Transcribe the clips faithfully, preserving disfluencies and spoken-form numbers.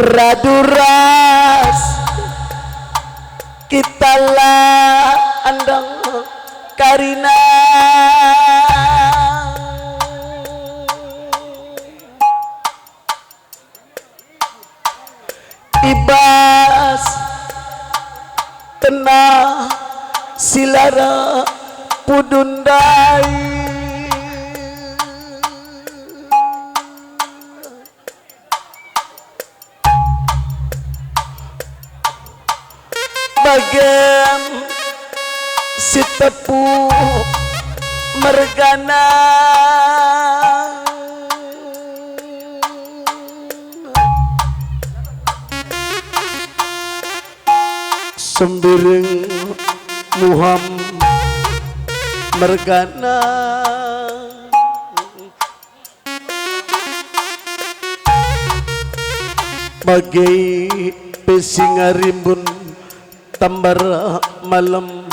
Radu ras kita la andang karina. I bas tenah si la erpudu ndai. Bagem Sitepu mergana. Sembiring Muham mergana. Bage pe Singarimbun Tambar Malem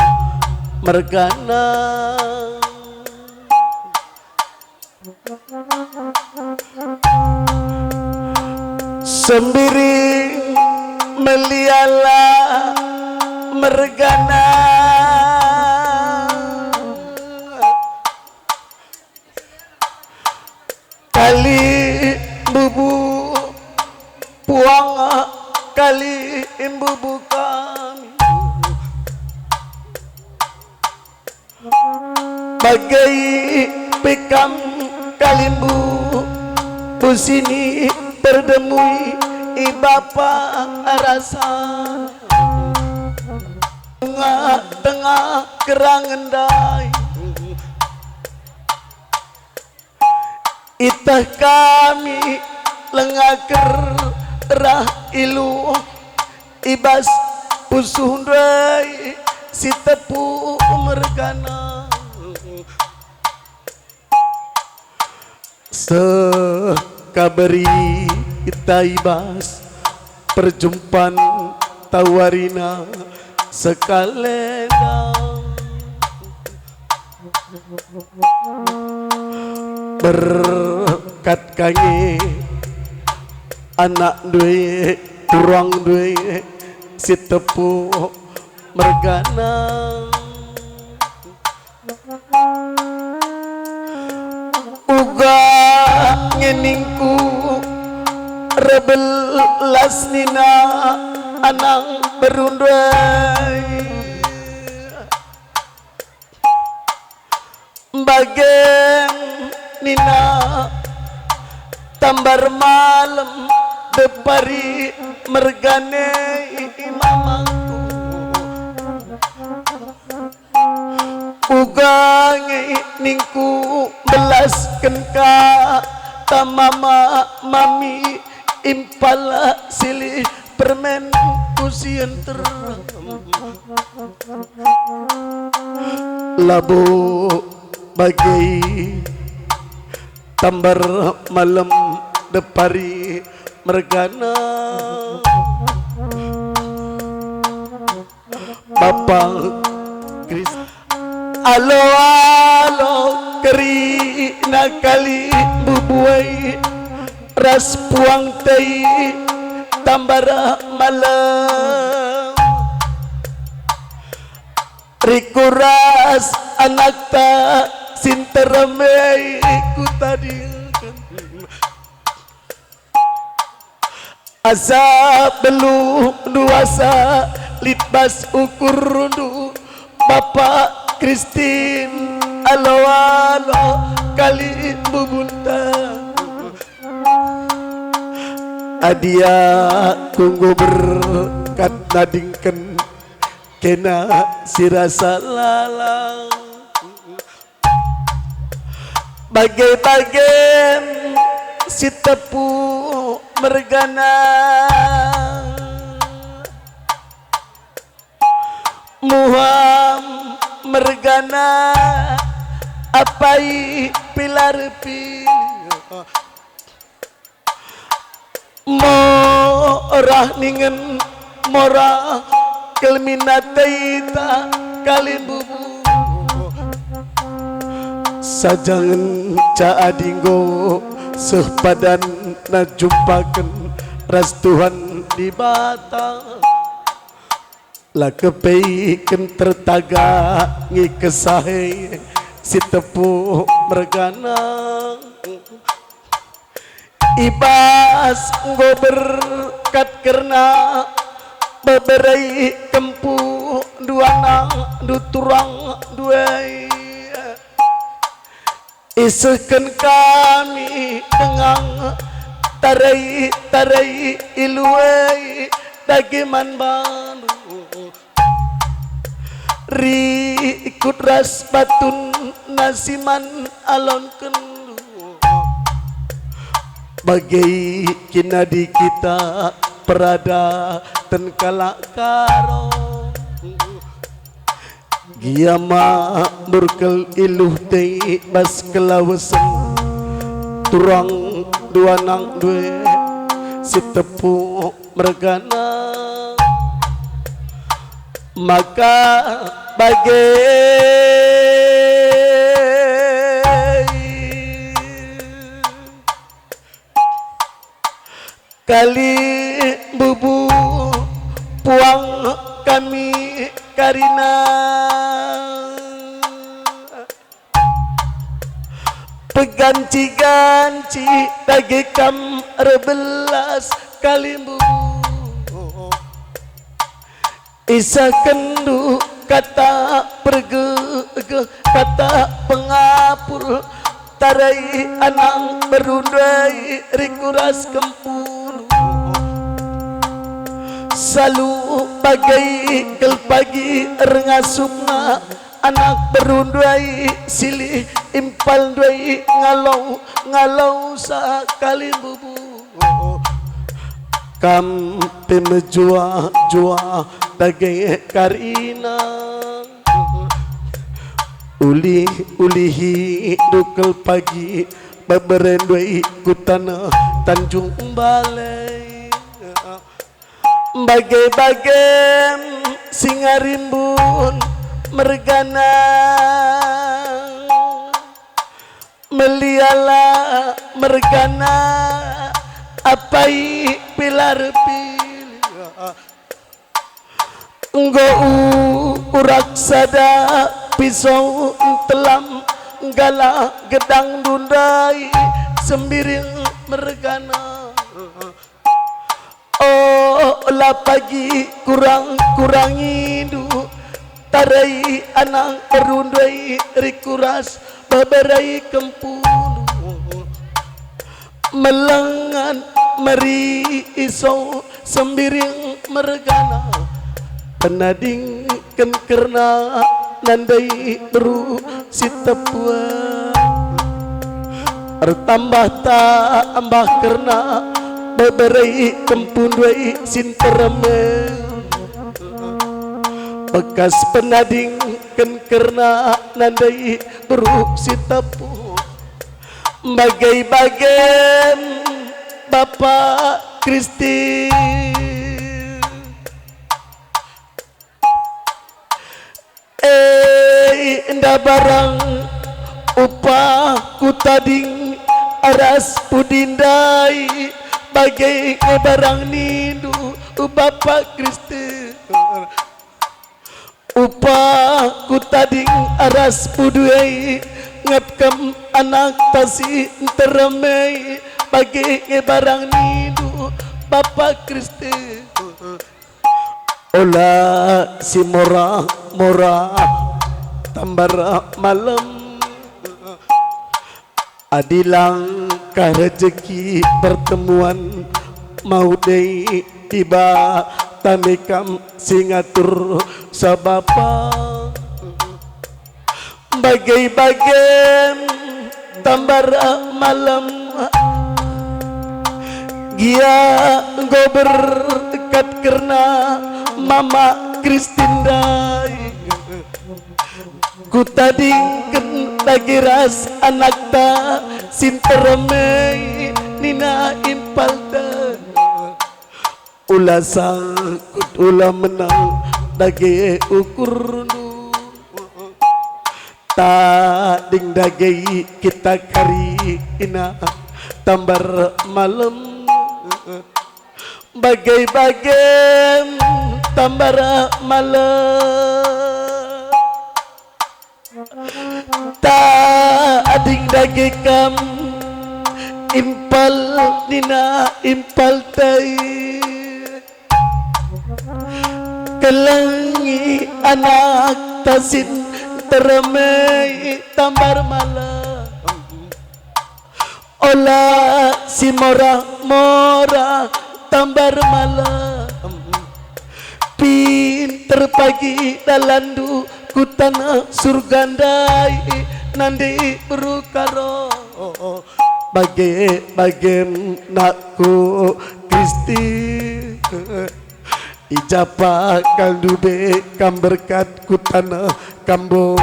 mergana. Sembiring Meliala mergana. Kalimbubu puang, kalimbubu kami. Bage pe kam kalimbubu si ni perdemui i bapa rasa. Tengah-tengah kerangen ndai. Iteh kami langa kerah iluh i bas pusuh ndai Sitepu mergana. Seh ka berita i bas perjumpan tawarina sekalenda. Berkat ka nge anak ndai, turang ndai, Sitepu mergana. Uga nge ningku, erbelas nina anak beru ndai. Bage nina Tambar Malem depari mergana mamangku. Uga nge ningku belasken ka ta mama mami impal silih permen ku sienter. Labo bage Tambar Malem depari mergana. Bapa Kristus. Alo-alo kerina kalimbubu e ras puang ndai Tambar Malem. Riku ras anakta si nterem e kutadingken. Asa beluhndu asa lit bas ukurndu, Bapa Kristin, alo-alo kalimbubunta. Adi aku enggo berkat nadingken kena si rasa lalap. Bage-bage Sitepu mergana, Muham mergana, apai pilar pilih. Morah ningen morah kelmin ataita kalimbubu. Saja ngenca adi enggo seh padanna jumpaken ras Tuhan Dibata. La kepeken tertaga nge kesah e si tepuk mergana. I bas enggo berkat kerna bebere kempu duanangndu turang duai. Isehken kami denga tarai-tarai i lue dage man bandu. Rikut ras batun nasiman alonkenndu. Bage kinadi kita peradaten kalak Karo. Gia ma mburkel iluh te bas kelawesen turang duanangndu e si tepuk mergana. Maka bage kalimbubu puang kami karina. Peganci-ganci dage kam erbelas kalimbubu. Isehkenndu kata pergegeh, kata pengapul, tarai anak berundai rikuras kempulu. Salu bage kal pagi erngasupna anak berundai silih impal ndai ngalo, ngalo sa kalimbubu. Kam pe mejuah-juah dage karina. Ulih-ulihi dukel pagi beberendu i ku taneh Tanjung Balai. Bage-bagem si ngarimbun mergana. Meliala mergana apai pilar pilih. Enggo u-, urak sada pisau entelam, galah gedang ndundai sembiring mergana. Oh, la pagi kurang-kurangindu, tarai anak berundai rikuras beberai kempulu. Melengan meri iso sembiring mergana, penadingken kerna nandai beru si tepua. Ertambah-tambah kerna beberai kempundu i si nterem e. Bekas penadingken kerna nandai beru si tepua. Bage-bagem Bapa Kristin. E, enda barang upah kutading aras pudi ndai, bage nge barang nindu, Bapa Kristin. Upah kutading aras pudi e, ngepkem anak ta si nterem e, bage nge barang nindu, Bapa Kristin. Ola si mora-mora tambar malem. Adi langkah rejeki pertemuan, mau dei Dibata me kam si ngatur sabapa. Bage-bagem tambar malem, gia enggo berkat kerna Mama Kristin ndai. Kutadingken dage ras anakta si nterem e, nina impalta. Ula sangkut, ula menang dage ukurndu. Tading dage kita karina tambar malem. Bage-bagem tambar male. Tading dage kam impal nina impal tai. Kelengi anak tasin teremei tambar male. Ola si mora-mora tambar male. Pinter pagi dalanndu ku taneh Surga ndai, nande beru Karo. Bage-bagem nakku Kristi. I ja pa kalndu be kam berkat ku taneh, kam bo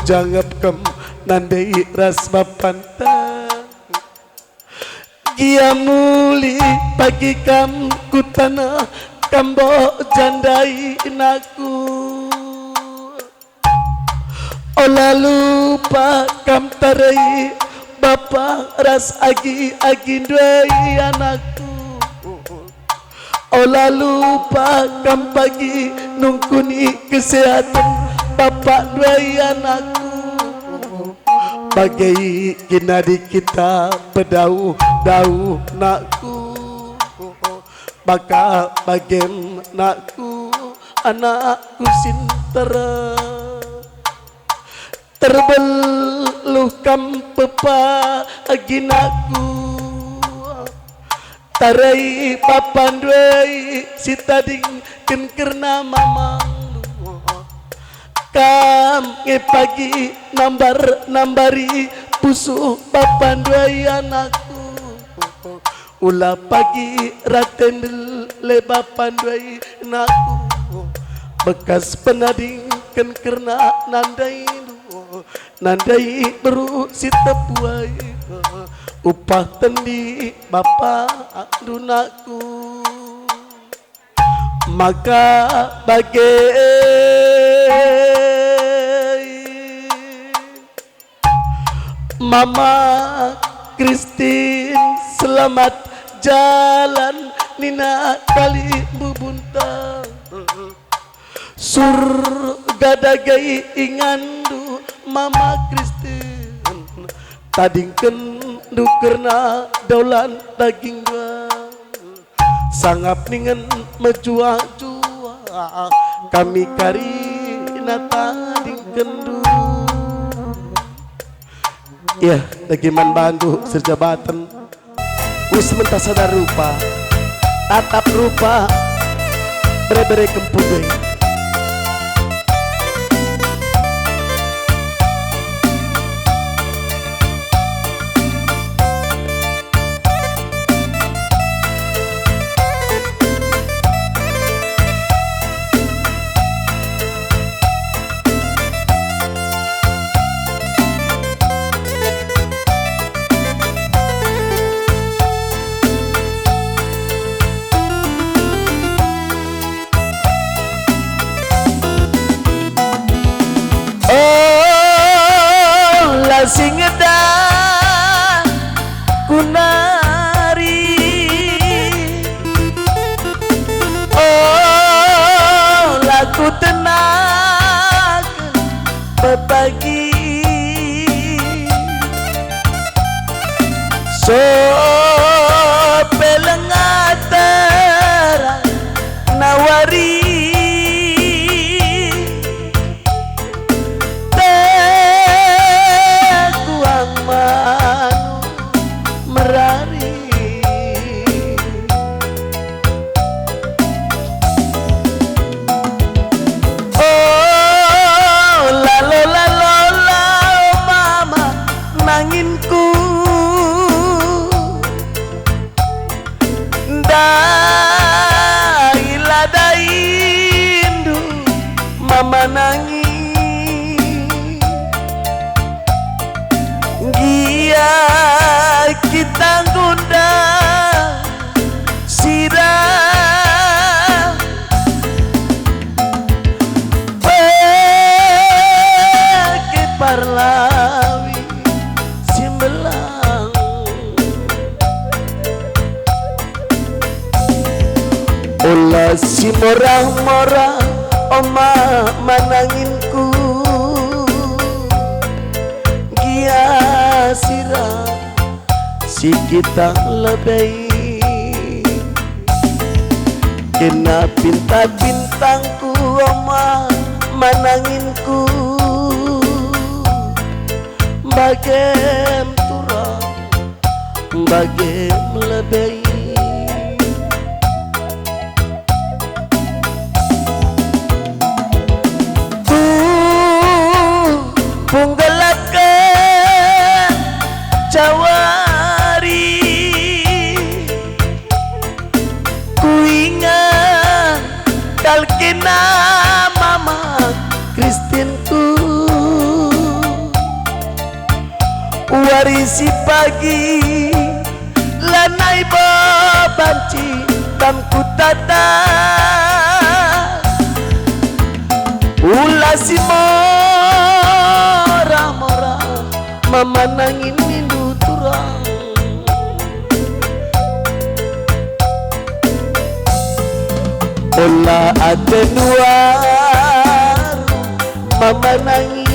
jangap kam nandai ras bapanta. Gia muli pagi kam ku taneh, kam bo jandai nakku. Ola lupa kam tarai bapa ras agi-agi nduai anakku. Ola lupa kam pagi nungkuni kesehaten bapa nduai anakku. Bage kin adi kita pedauh-dauh nakku. Maka bagem nakku, anakku si nterem. Terbeluh kam pepagi nakku. Tarai bapa nduai si tadingken kerna mamandu. Kam nge pagi nambar-nambari pusuh bapa nduai anakku. Ula pagi rate ndele bapa nduai nakku. Bekas penadingken kerna nandaindu, nandai beru si tepuai. Upah tendi bapa andu nakku. Maka bage Mama Kristin, selamat jalan nina kalimbubu ntah. Surga dage inganndu Mama Kristin. Tadingkenndu kerna daulat daging dua. Sangap ningen mejuah-juah kami karina tadingkenndu. Iya, dage man bandu serjabaten. Us mentah sada rupa, tatap rupa, bere-bere kempu dei. Ola si ngedah ku nari, ola kutenaken pepagi. Sope langa terang nawari, tekuang manu merari. Oh, lalo, lalo, lalo, mama nanginku. Ndai la daindu mama nangi. Gia kita ngundang sira pake parlawi si mbelang. Si morah-morah, oma mananginku, gia sira si kita lebe. Kena pinta-pintangku, oma mananginku, bagem turang, bagem lebe. Ku punggelaken jawari, kuinget kal kena mama Kristinku. Wari si pagi, lanai bo banci kam kutata. Ula si mora-mora, mama nangin nindu turang. Ola ate nuar, mama nangis.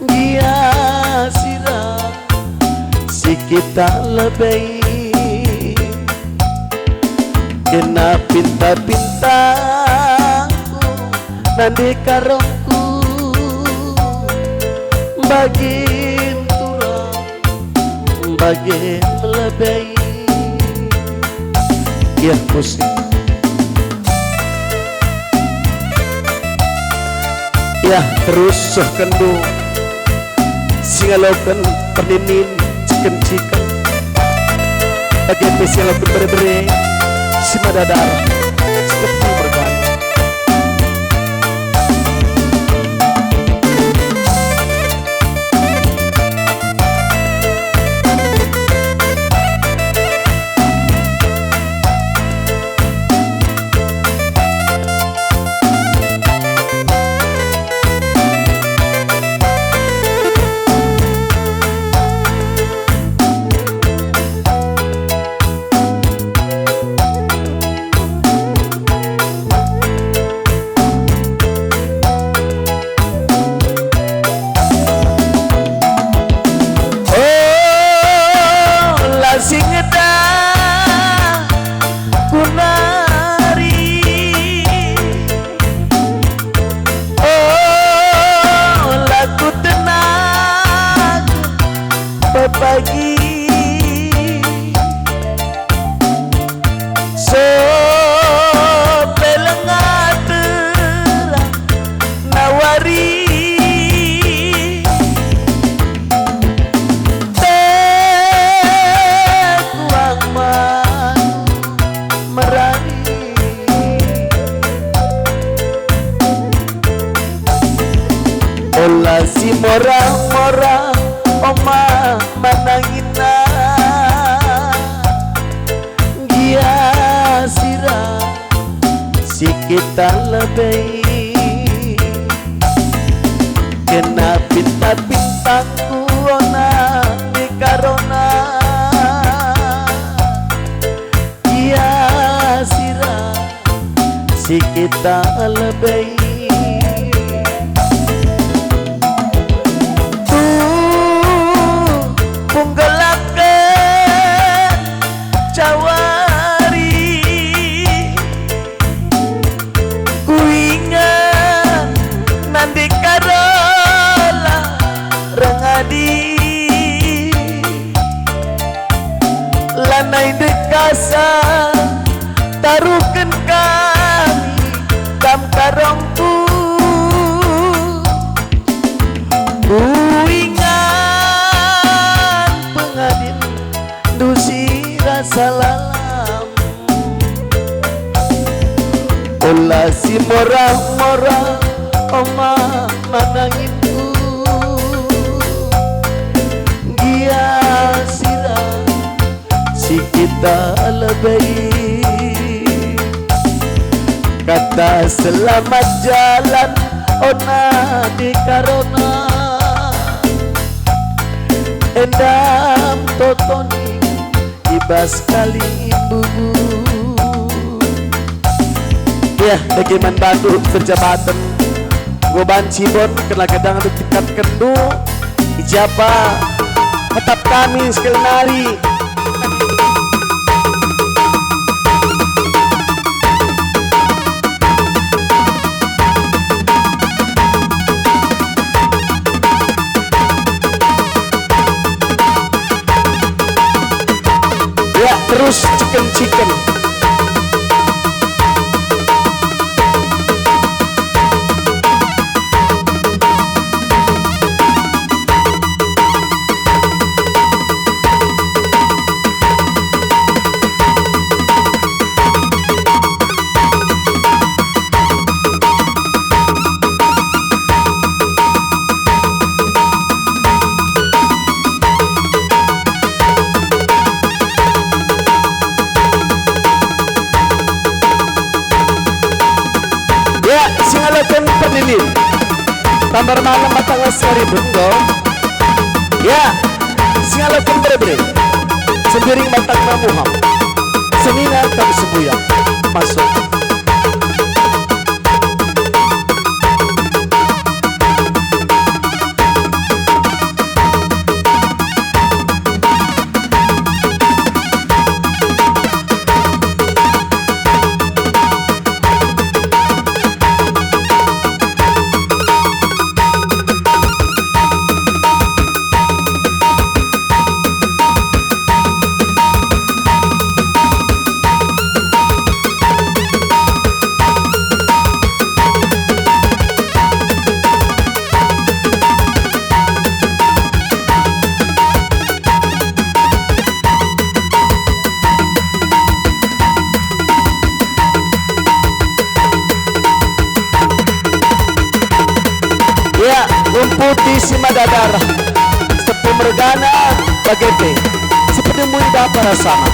Gia sira si kita lebe. Kena pinta-pintaku, nande karongku, bagin turang, bagin lebe. Yah, musik. Yah, terus sehkenndu si ngaloken perninin ciken-ciken. Bage pe si ngaloken bere-bere, si madadar, si kepul mergana. Oh, la si ngedah ku nari. Oh, la ku tenang pepagi. Sope lenga terang nawari, tekuang man merari. Ola si mora-mora, oma manangina. Gia sira si kita lebe. Kena pinta-pintangku, ona ni karona. Gia sira si kita lebe. Tuh, punggelaken jawari, kuinget nande karola rengadi. Lanai ndekahsa taruhken kami kam karongku. Kuingan pengadin ndu si rasa lalap. Ola si mora-mora, oma mananginku. Gia sira si kita lebe. Kata selamat jalan, ona ni karona. Endam totoni i bas kalimbubu. Ya, dage man bandu berjabaten. Enggo banci bon kena gedang ditingkatkenndu. I ja pe, tetap kami sekali nari. Ya, terus ciken-ciken. Ya, singaloken pernilin. Tambar malem matang es kari benggo. Ya, singaloken bere-bere. Sembiring matang mamuham. Senina kam sembuyak. Masuk. Ya, ngumputi si mada dareh, sepu mergana bage pe, si pedemui bapa rasana.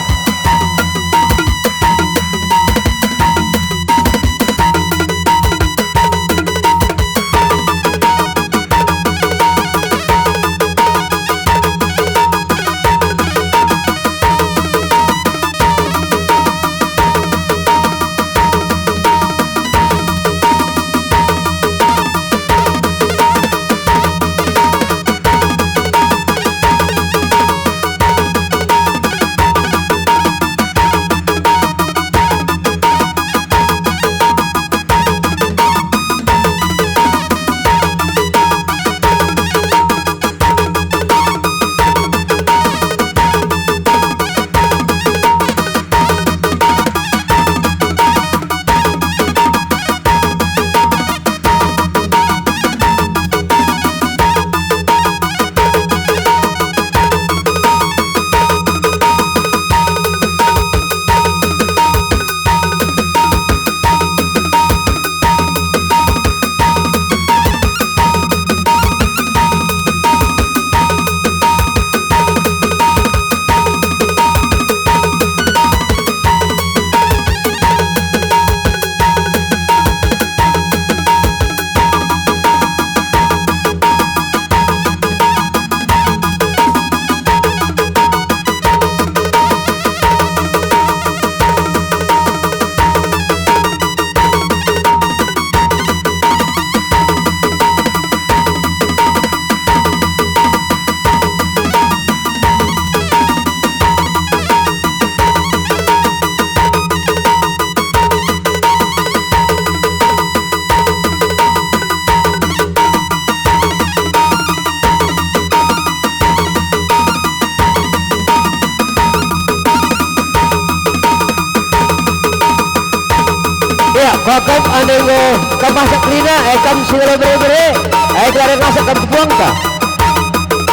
Ya, kokop ande enggo kam masak kerina, eh, kam si ngalo bere-bere, eh, kelaren masak kam kebuangka.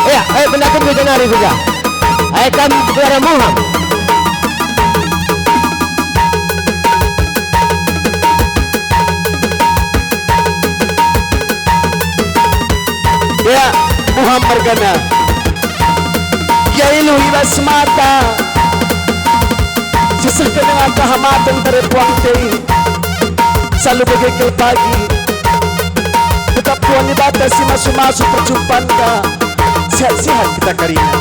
Ya, eh, pendakin kita nari juga. Eh, kam keluar muham. Ya, muham mergana. Ya iluh i bas mata. Sisehken dengan kehamaten terepuang tei. Salu bage kel pagi. Tetap Tuhan Dibata si masu-masu perjumpanka. Sehat-sehat kita karina.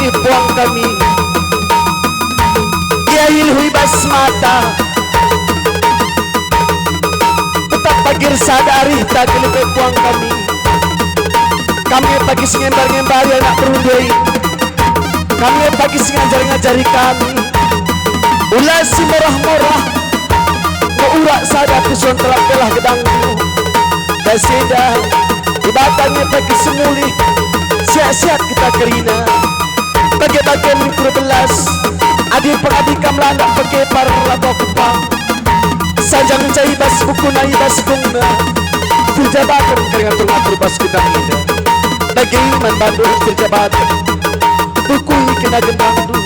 puang kami. Ia iluh i bas mata. Tetap pagir sada arihta kelebe puang kami. Kami pagi si ngembar-ngembari anak perundui. Kami pagi si ngajar-ngajari kami. Ula si morah-morah. Enggo urak sada tuson telah-telah gedangndu. Bas enda, Dibata nge pagi si mulih, sehat-sehat kita kerina. Bage-bage minggu belas, adi pengadi kam landak pekepar labo kupa. Saja ngenca i bas bukuna i bas bungna, Sirjabaten kari ngatur-ngatur bas gedang enda. Bage man bandu Sirjabaten, bukui kena gendangndu,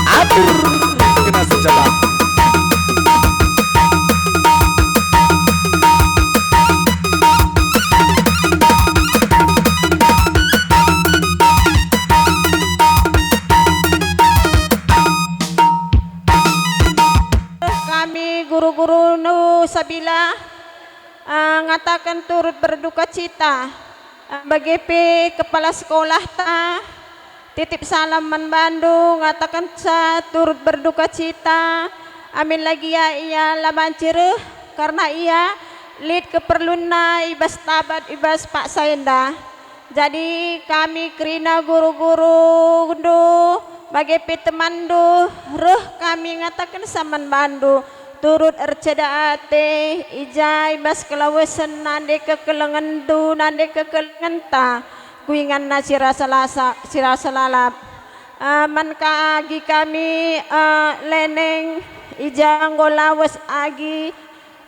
atur kena Sirjabaten. Kami guru-guru Nusabila, eh, ngataken turut berduka cita. Eh, bage pe kepala sekolahta, titip salam man bandu, ngatakenca turut berduka cita, amin la gia ia la banci reh, karna ia lit keperlunna i bas tabat i bas paksa enda. Jadi kami kerina guru-gurundu, bage pe temanndu, reh kami ngatakenca man bandu, turut erceda ate, i ja i bas kelawesen nande kekelengenndu, nande kekelengenta, ku inganna si rasa lasa-, si rasa lalap. Eh, man ka agi kami, eh, leneng, i ja enggo lawes agi,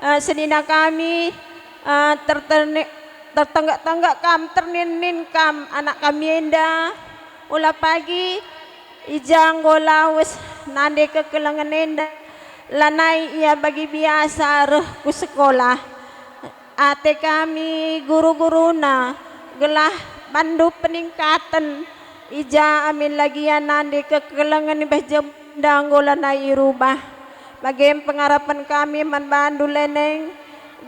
eh, senina kami, eh, tertene-, tertenggek-tenggek kam, terninin kam anak kami enda, ula pagi i ja enggo lawes nande kekelengen enda, lanai ia bagi biasa reh ku sekolah. Ate kami guru-guruna gelah bandu peningkaten i ja amin la gia nande kekelengen i bas jenda enggo lanai irubah. Bage pengarapen kami man bandu leneng,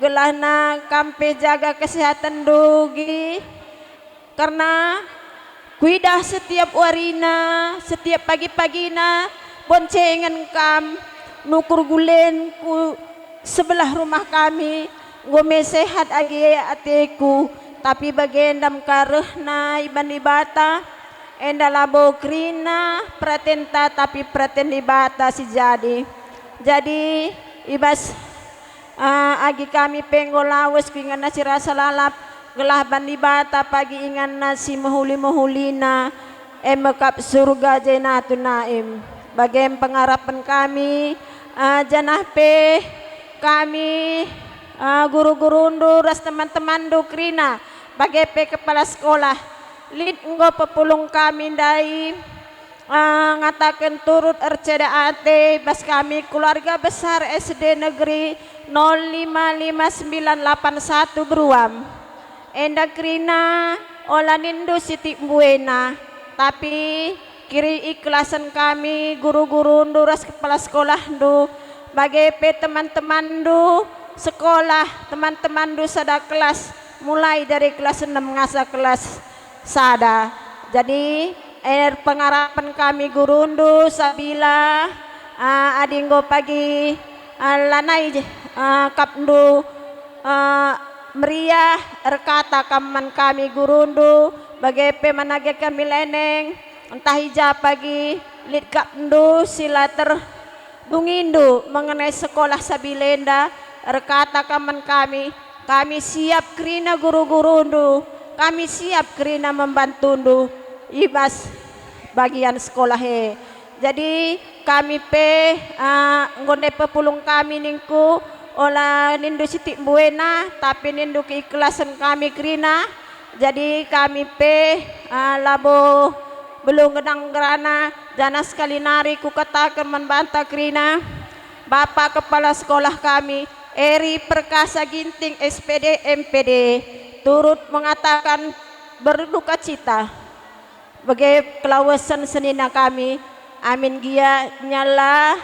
gelahna kam pe jaga kesehatenndu gi. Kerna kuidah setiap warina, setiap pagi-pagina, boncengen kam nukur gulen ku sebelah rumah kami, enggo me sehat age ateku, tapi bagenda me ka rehna iban Dibata, enda labo kerina peratenta, tapi peraten Dibata si jadi. Jadi, i bas Ah, agi kami pe enggo lawes ku inganna si rasa lalap, gelah ban Dibata pagi inganna si mehuli-mehulina, e me kap Surga Janatun Naim. Bage me pengarapen kami, ah, janah pe kami, ah, guru-gurundu ras teman-temanndu kerina, bage pe kepala sekolah, lit enggo pepulung kami ndai. Ah, ngataken turut erceda ate bas kami keluarga besar S D Negeri nol lima lima sembilan lapan satu Beruam. Enda kerina ola nindu sitik mbuena, tapi kiri ikhlasen kami guru-gurundu ras kepala sekolahndu, bage pe teman-temanndu sekolah, teman-temanndu sada kelas, mulai dari kelas enem ngasa kelas sada. Jadi, erpengarapen kami gurundu, sabila, ah, adi enggo pagi, ah, lanai, ah, kapndu, ah, meriah, erkata kam man kami gurundu, bage pe man age kami leneng, ntah i ja pagi lit kapndu si la ter dungindu mengenai sekolah sabila enda, erkata kam man kami, kami siap kerina guru-gurundu, kami siap kerina membantundu i bas bagian sekolah e. Jadi, kami pe, ah, enggo ndai pepulung kami ningku, ola nindu sitik mbuena, tapi nindu keiklasen kami kerina. Jadi kami pe, ah, labo belung genang ngerana, janah sekali nari kukataken man banta kerina, Bapak Kepala Sekolah kami, Eri Perkasa Ginting, S P D, M P D, turut mengatakan berduka cita. Bage kelawesen senina kami, amin gia nyala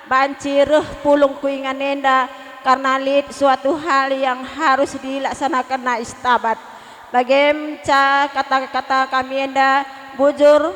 banci reh pulung ku ingan enda, karna lit suatu hal yang harus dilaksanakenna i Stabat. Bage me ca kata-kata kami enda bujur,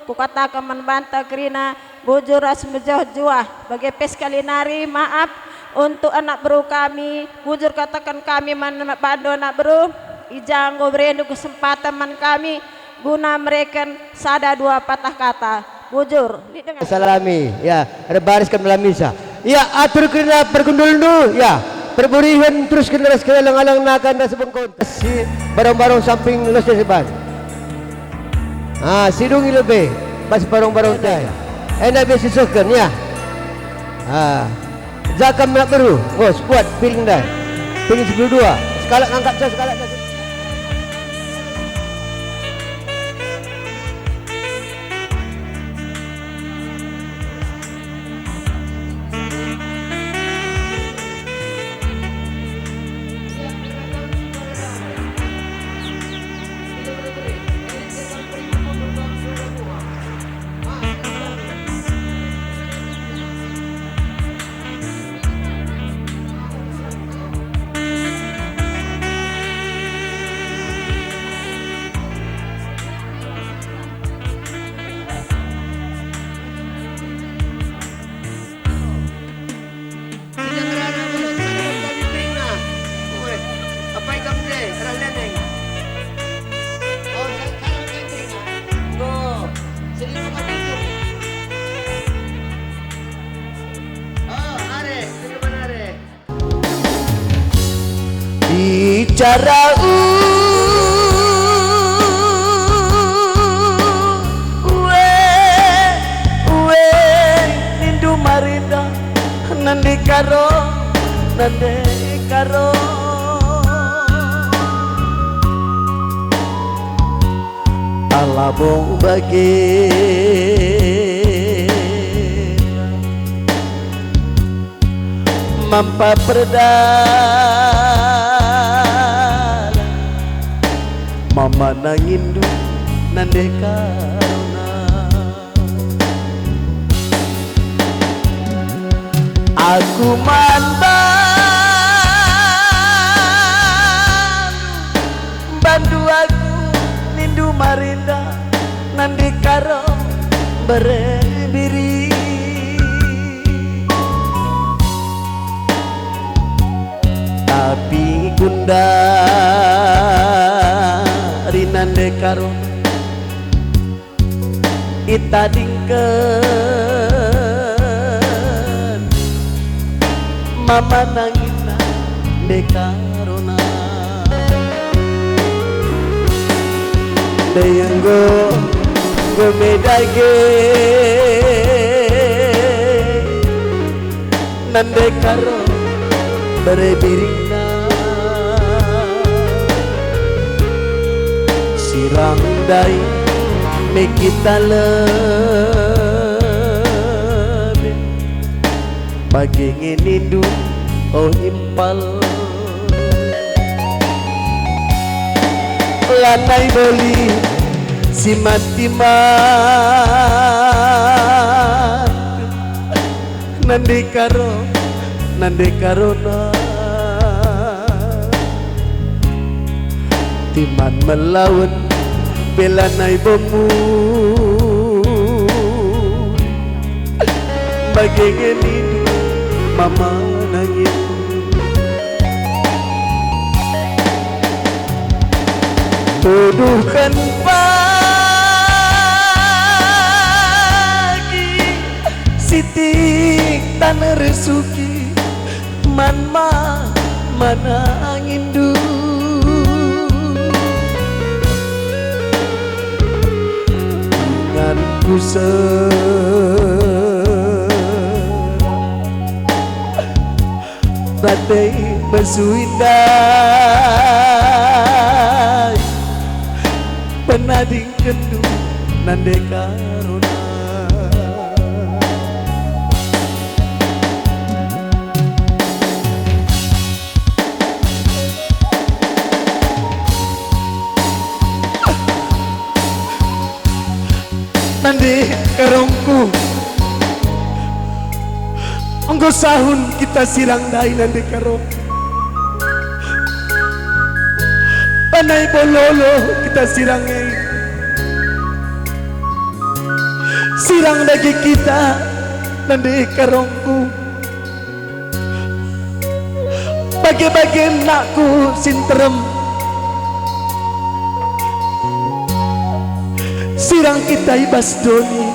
Kukataken man banta kerina, bujur ras mejuah-juah. Bage pe sekali nari maaf untuk anak beru kami, bujur kataken kami man bandu anak beru, i ja enggo berendu kesempaten man kami guna mereken sada dua patah kata. Bujur, lit denga. Salami, ya, erbaris kami dalam misa. Ya, atur kerina pergundulndu, ya, perburihen terus kena ras keleng-aleng nakan ras bengkon. Si barong-barong samping los depan. Ah, sidungi lebe, bas barong-barong tai. Enda be sisehken, ya. Ah, jaka mena beru, bos, kuat, piling ndai. Piling sepuluh dua. Sekalak ngangkat, sekalak. Sida ngerana ulang salam kami terima. Ue, apai kam je, arah leneng. Oh, sa-, salam kami terima. Enggo, selilu kami tutup. Oh, are, selilu mana are? Bicara u-, ue, ue, nindu marinda, nande karo, nande karo. Ala bong bage. Mampa perdalan, mama nangindu nande karona. Aku man bandu, bandu aku nindu marinda, nande karo bere biri. Tapi gundari nande karo itadingken mama nangina nande karona. Dai enggo, enggo me dage. Nande karo bere biringna. Sirang ndai me kita lebe, bage nge nindu, o impal. Lanai boli si mati man. Nande karo, nande karona. Timan melawen pe lanai bomu. Bage nge nindu mama nangin. Tuduhken pagi sitik tan resuki man mama nangindu. Inganku seh rate mesui ndai, penadingkenndu nande karona. Nande karongku, enggo sahun kita sirang ndai nande karong. Panai bololo kita sirang e. Sirang dage kita, nande karongku. Bage-bage nakku si nterem. Sirang kita i bas doni.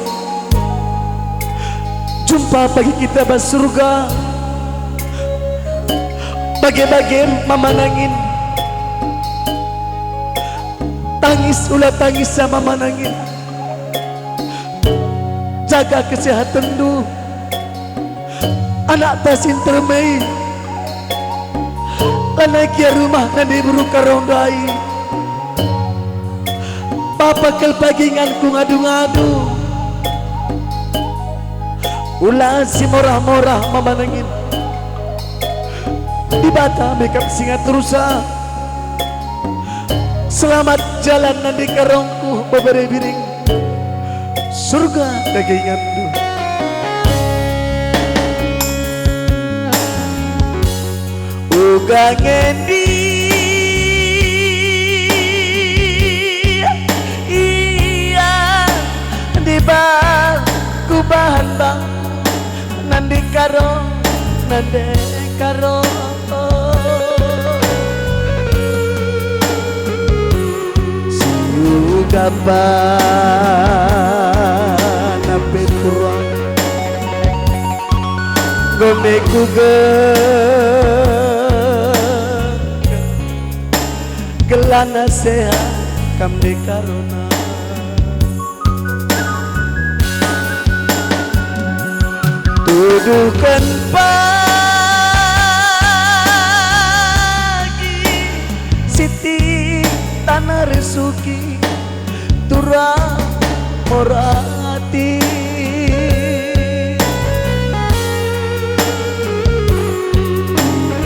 Jumpa pagi kita bas surga. Bage-bage mama nangin. Tangis ula tangis sama mama nangin. Jaga kesehatenndu. Anakta si nterem e, lanai gia rumah nande beru karong ndai. Bapa kal pagi nganku ngadu-ngadu. Ula si morah-morah mama nangin. Dibata me kap si ngatur usaha. Selamat jalan nande karongku bebere biring. Surga dage inganndu. Uga ngendi ia dibahan bang. Nande karo, nande karo. Si uga bana pe turang. Enggo me kuga gelana sehat kam nande karona. Tuduhken pagi Siti taneh resuki, turang mora ati.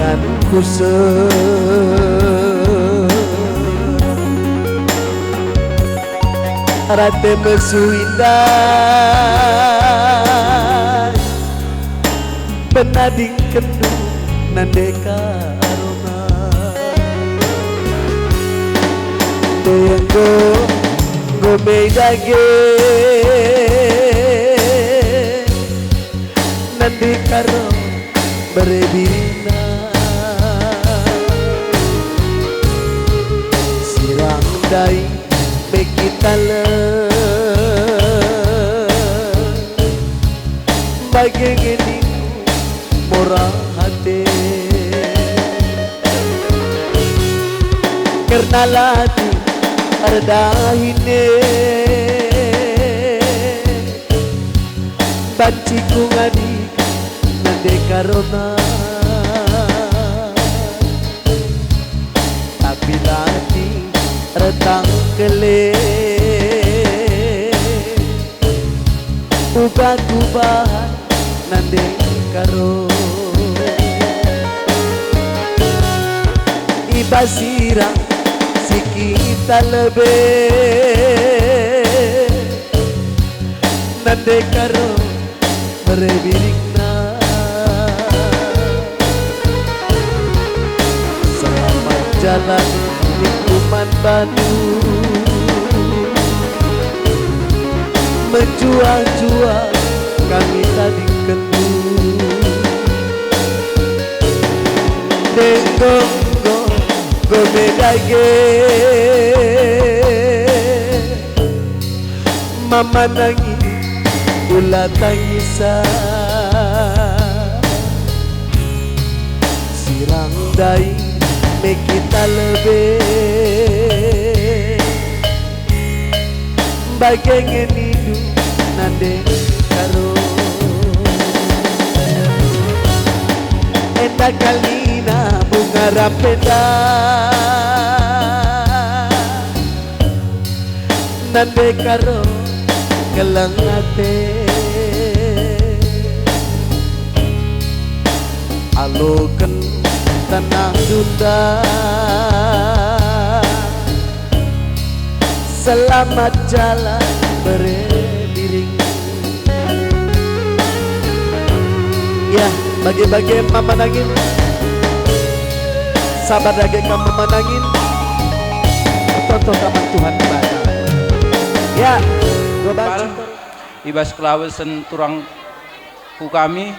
Inganku se Rate mesu indah, penadingkenndu nande karona. Enggo, enggo me dage nande karo bere birina. Sirang ndai me kita lebe, bage nge ningku mora ate. Kerna la ate erdahin e. Banci ku ngadi nande karona, tapi la ate retang kele, uga kubahan nande karo. I bas sirang si kita lebe, nande karo bere biringna. Selamat jalan ningku man bandu, mejuah-juah kami tadingkenndu. Denggo, nggo, nggo me dage. Mama nangi ula tangisa, sirang ndai me kita lebe, bage nge nindu nande karo. Enda kalina bunga rapenda. Nande karo keleng ate, aloken tanah dunda. Selamat jalan bere biring. Ya, bage-bage mama nangin. Sabar dage kam mama nangin. Toto ka man Tuhan Dibata. Ya, dua banci. I bas kelawesen turangku kami,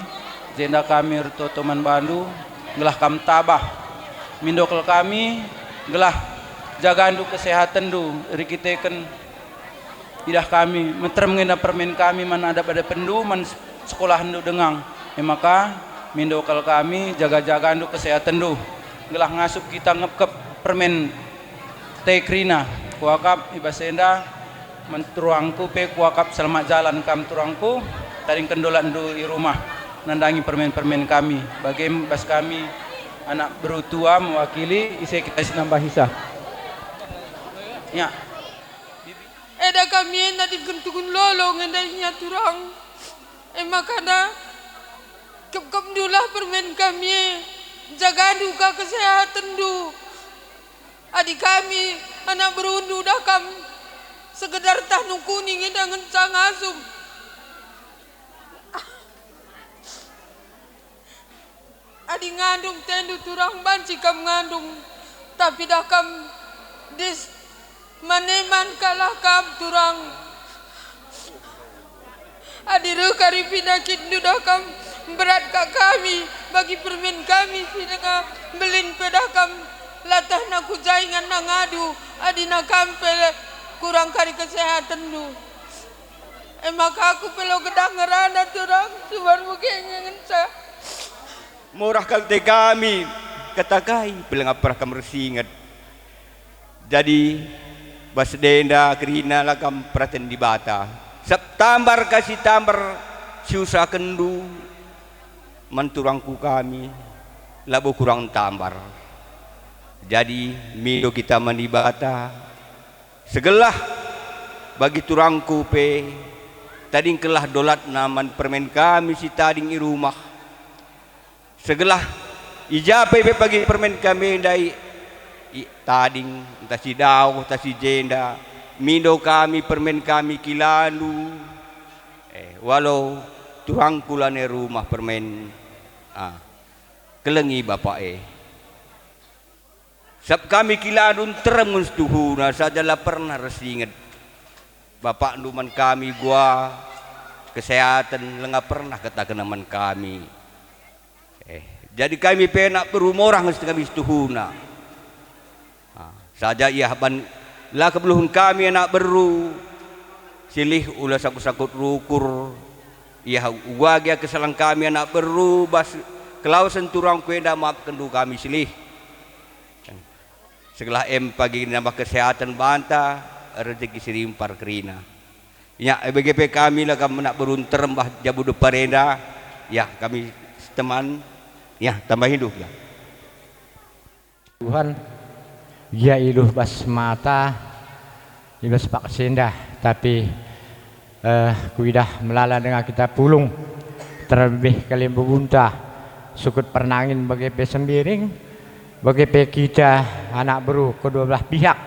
jenda kami ertoto man bandu, gelah kam tabah. Mindo kal kami, gelah jagandu kesehatenndu erkiteken idah kami, meterem nge enda permen kami man adap-adapenndu, man s-, sekolahndu denga. E maka, mindo kal kami, jaga-jagandu kesehatenndu, gelah ngasup kita ngepkep permen teh kerina. Kuakap i bas enda, man turangku pe kuakap selamat jalan kam turangku, tadingken dolatndu i rumah, nandangi permen-permen kami. Bage bas kami, anak beru tua mewakili, ise kita si nambahisa. Ya. Eda kami enda tadingken tukun lolo nge ndai nia turang. E maka enda, kepkepndulah permen kami e, jagandu ka kesehatenndu. Adi kami, anak berundu, dah kam segedar tah nungkuni nge enda ngenca ngasup. Adi ngandung tendu turang banci kam ngandung, tapi dah kam dis maneman kalah kam turang. Adi reh kari pinakitndu dah kam, berat ka kami bagi permen kami si denga mbelin pe dah kam latahna ku jaingan nangadu, adina kam pe kurang kari kesehatenndu. E maka aku pe lo gedang ngerana turang, subanmu kenge ngenca. Murah kal te kami, kata kai, pelengap perah kam ersinget. Jadi, bas denda kerina la kam peraten Dibata. Sab tambar ka si tambar siusahkenndu man turangku kami, labo kurang tambar. Jadi, mindo kita man Dibata, segelah bagi turangku pe, tadingkenlah dolatna man permen kami si tading i rumah. Segelah i ja pe bagi permen kami ndai, i, tading, ntah si dauh, ntah si jenda, mindo kami permen kami kilandu. Eh, walau turangku lanai rumah permen, ah, kelengi Bapak e. Sab kami kilandu nterem nge situhuna saja la pernah ersinget. Bapakndu man kami gua kesehaten langa pernah katakenna man kami. Eh, jadi kami pe anak beru morah nge kami situhuna. Ah, saja ia ban la kebeluhen kami anak beru, silih ula sangkut-sangkut rukur, ia uga gia kesalahen kami anak beru bas kelawesen turangku enda maafkenndu kami silih. Segelah em pagi nambah kesehaten banta, rejeki si rimpar kerina. Ya, bage pe kami la kam anak beru nterem bah jabu depar enda. Ya, kami seteman. Ya, tambahindu ya. Tuhan, gia iluh bas mata, i bas paksa enda, tapi, eh, kuidah melala denga kita pulung, terlebih kalimbubu enda, sukut pernangin bage pe Sembiring, bage pe kita anak beru kedua belah pihak,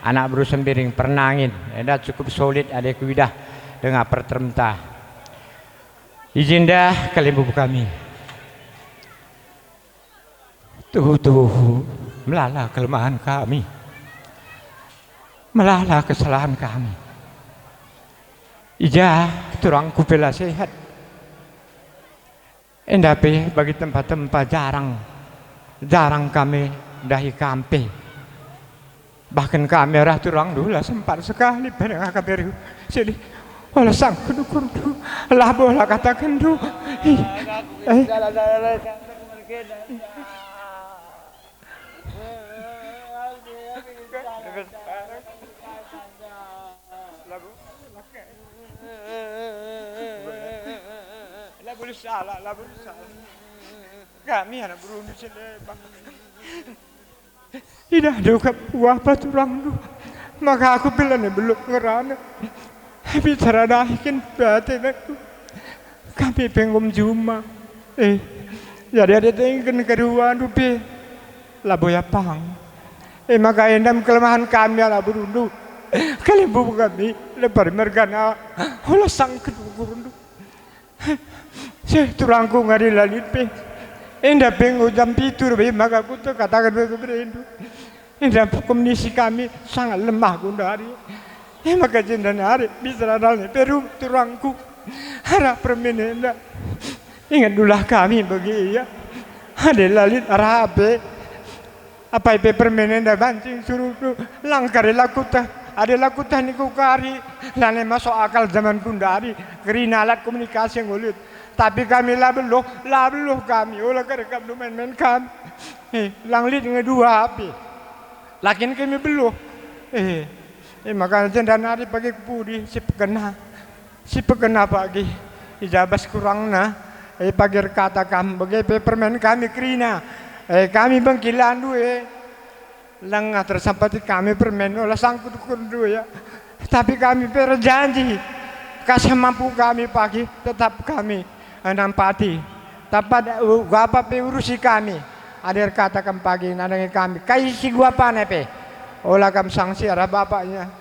anak beru Sembiring pernangin, enda cukup solid adi kuidah denga perteremta. I jenda kalimbubu kami. Tuhu-tuhu, melala kelemahen kami, melala kesalahen kami. I ja turangku pe la sehat. Enda pe bagi tempa-tempa jarang, jarang kami ndahi kam pe. Bahkan kami arah turangndu la sempat sekali pe denga kami reh. Jadi, ola sangkut ukurndu, labo ola katakenndu. Ih, eh. Labo salah, labo salah. Kami anak berundu si lembah. Idah dukap wah paturangndu, maka aku pe lanai belup ngerana. Bicara dahiken pe atendu. Kami pe enggo juma. Eh, jadi adi tengken keduandu pe, labo ia pang. Eh, maka enda me kelemahen kami anak berundu. Kalimbubu kami, lepari mergana, ola sangkut ukurndu. Seh, turangku ngadi la lit pe. Enda pe enggo jam pitu rebe maka kuteh kataken bebe berendu. Enda kondisi kami sangat lemah gundari. E maka jenda nari bicara dalni peru turangku arah permen enda. Ingetndulah kami bagi ia. Adi la lit arah ape. Apai pe permen enda banci suruhndu, lang kari la kueteh. Adi la kueteh niku kari, lanai masuk akal zaman kundari, kerina alat komunikasi enggo lit. Tapi kami la beluh, la beluh kami, ola kari kam dumen-men kami. Eh, lang lit nge dua api. Lakin kami beluh. Eh, eh, maka jenda nari pagi ku pudi si pekena. Si pekena pagi, i ja bas kurangna, e pagi erkata kam, bage pe permen kami kerina, e kami bengkilandu e. Langa tersampati kami permen ola sangkut kurndu ya. Tapi kami pe erjanji, kasa mampu kami pagi, tetap kami, e, nampati. Tapa da-, u-, gapa pe urusi kami, adi erkata kam pagi nandangi kami, kai si guapana pe, ola kam sangsi arah bapaknya.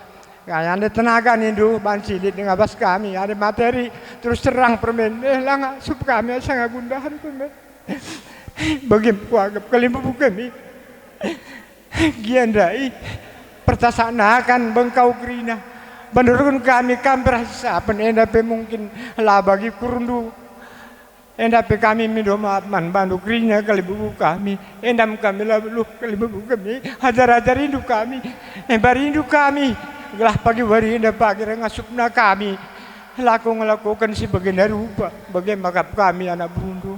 Kai ande tenaga nindu banci lit denga bas kami, ande materi terus terang permen, eh, la ngasup kami asa ngagundahen permen. Bagi kuanggap kalimbubu kami. Gia ndai pertasakna kan bengkau kerina. Banduruken kami kam berasisapen enda pe mungkin la bagi kurndu. Enda pe kami mindo maaf man bandu kerina kalimbubu kami. Enda me kami la beluh kalimbubu kami. Ajar-ajarindu kami. Embarindu kami. Gelah pagi wari enda pagi ngasupna kami. Lako ngelakoken si bagenda rupa. Bage maka kami anak berundu.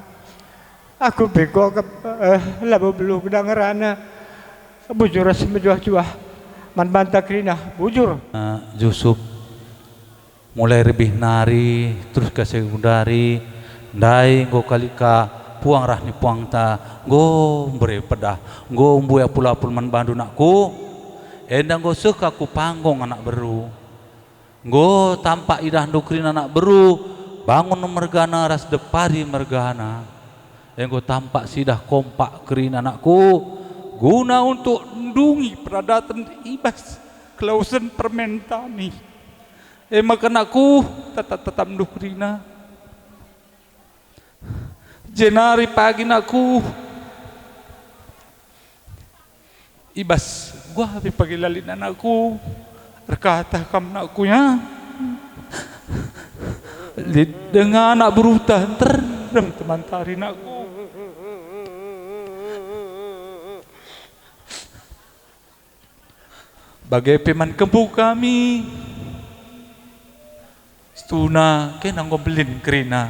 Aku pe kuakap, eh, labo beluh gedang ngerana. Bujur ras mejuah-juah. Man banta kerina. Bujur. Eh, Jusup. Mulai rebih nari, terus ka sekundari, ndai enggo kali ka puang rah ni puangta, enggo mbere pedah, enggo mbue apul-apul man bandu nakku. Enda enggo seh ka ku panggung anak beru. Enggo tampak idahndu kerina anak beru, bangun mergana ras depari mergana. Enggo tampak sidah kompak kerina anakku, guna untuk ndungi peradaten i bas kelausen permen tami. E maka nakku, tetap-tetapndu kerina. Jenari pagi nakku, i bas guah pe pagi lalin anakku, erkata kam nakku ya. Lit denga anak beruta nterem temantari nakku. Bage pe man kempu kami. Situhuna kena enggo mbelin kerina.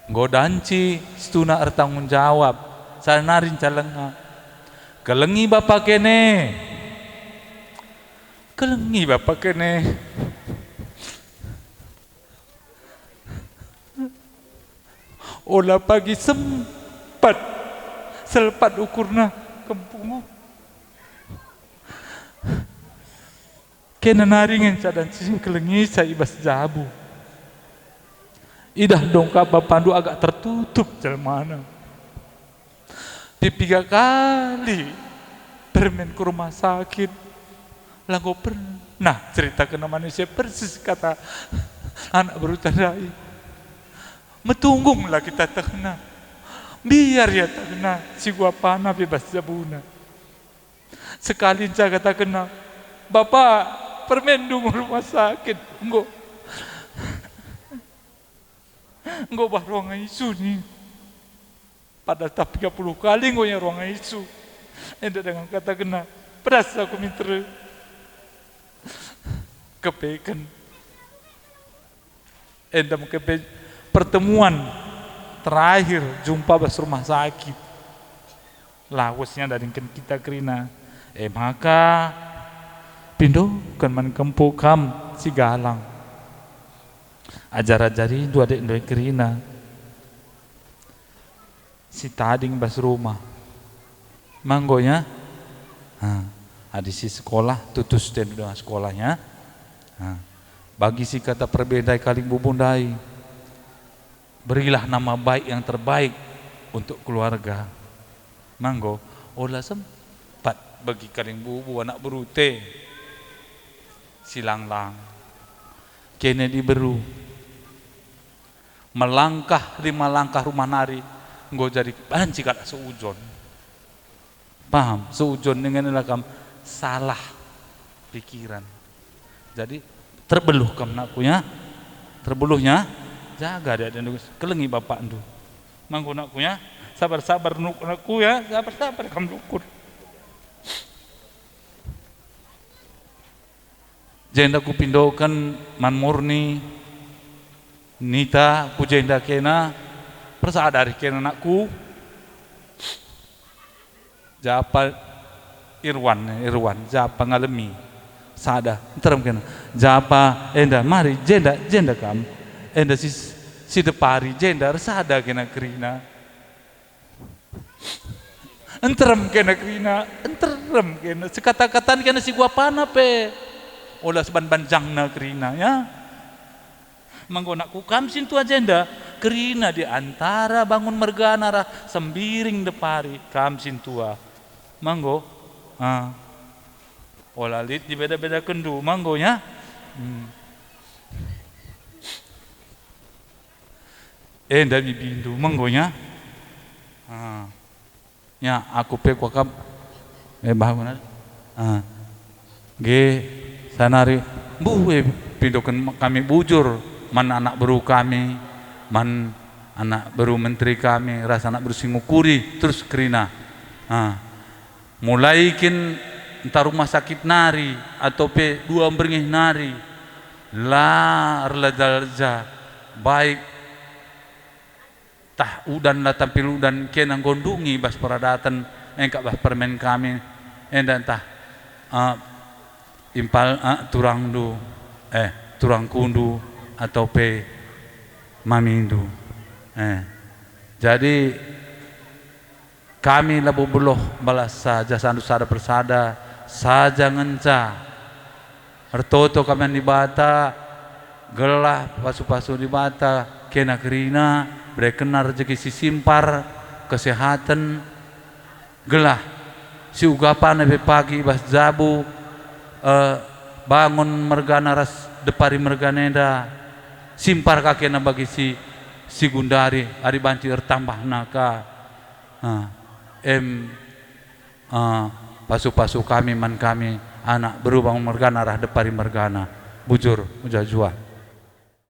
Enggo danci situhuna ertanggung jawab, sada nari ncalenga. Kelengi bapa kene. Kelengi bapa kene. Ola pagi sempat, selpat ukurna kempungu. Kena nari ngenca dan sising kelengisa i bas jabu. Idah dongkap bapandu agak tertutup jelmana. Pipiga kali permen ku rumah sakit, la enggo pernah ceritakenna manusia persis kata anak beruta ndai. Metunggunglah kita tehna. Mbiar ia tehna si guapana pe bas jabuna. Sekali nca katakenna, "Bapa, permen dungu rumah sakit, enggo, enggo bah ruang I C U ni." Padahal tah piga puluh kali enggo ia ruang I C U. Enda dengan katakenna, "Pedas aku minter." Kepeken. Enda maka pe pertemuan terakhir jumpa bas rumah sakit. Lawesnya dadingken kita kerina. E maka, pindoken man kempu kam si galang. Ajar-ajarindu adik ndai kerina. Si tading bas rumah. Manggo ya? Ha, adi si sekolah, tutus tendu dengan sekolah ya. Ha, bagi si kata perbedai kalimbubu ndai, berilah nama baik yang terbaik untuk keluarga. Manggo, ola sempat bagi kalimbubu anak berute. Silanglang. Kene diberu. Melangkah lima langkah rumah nari enggo jadi banci kalak seujon. Paham? Seujon dengan adalah kam salah pikiran. Jadi, terbeluh kam, nakku, ya. Terbeluhnya, jaga adik-adikndu, kelengi bapakndu. Manggo, nakku, ya. Sabar-sabar, nuk-, nakku, ya. Sabar-sabar kam, nukur. Jenda kupindoken man Murni, Nita, ku jenda kena, persada arih kena, nakku. Japa Irwan, Irwan, japa ngalemi. Sada, nterem kena. Japa enda, mari, jenda, jenda kam. Enda si, si depari, jenda, ersada kena kerina. Nterem kena kerina, nterem kena. Sekata-katan kena si guapana pe. Ola seban banjangna kerina, ya. Manggo, nakku, kam sintua jenda, kerina di antara bangun mergana ras sembiring depari, kam sintua. Manggo, ah. Ola lit dibeda-bedakenndu, manggo, ya. Hmm. Enda bibindu, manggo, ya. Ah. Ya, aku pe kuakap, eh, bah, benar. Ah. Ge, sanari, mbuh, eh, pindoken kami bujur man anak beru kami, man anak beru menteri kami, ras anak beru si ngukuri, terus kerina. Ah. Mulai kin ntah rumah sakit nari, atau pe dua mberngi nari, la erleja-leja, baik tah udan la tampil udan, kena nggo ndungi bas peradaten, engkah bas permen kami, enda ntah, eh, impal, eh, turangndu, eh, turangkundu, atau pe mamindu. Eh. Jadi, kami labo beluh mbalas saja, sandu sada persada, saja ngenca. Ertoto kami man Dibata, gelah pasu-pasu Dibata kena kerina, berekenna rejeki si simpar, kesehaten, gelah si ugapana pe pagi i bas jabu, eh, bangun mergana ras depari mergana enda, simpar ka kena bagi si, si gundari, adi banci ertambahna ka. Ah, em, ah, pasu-pasu kami man kami, anak beru bangun mergana ras depari mergana. Bujur, mejuah-juah.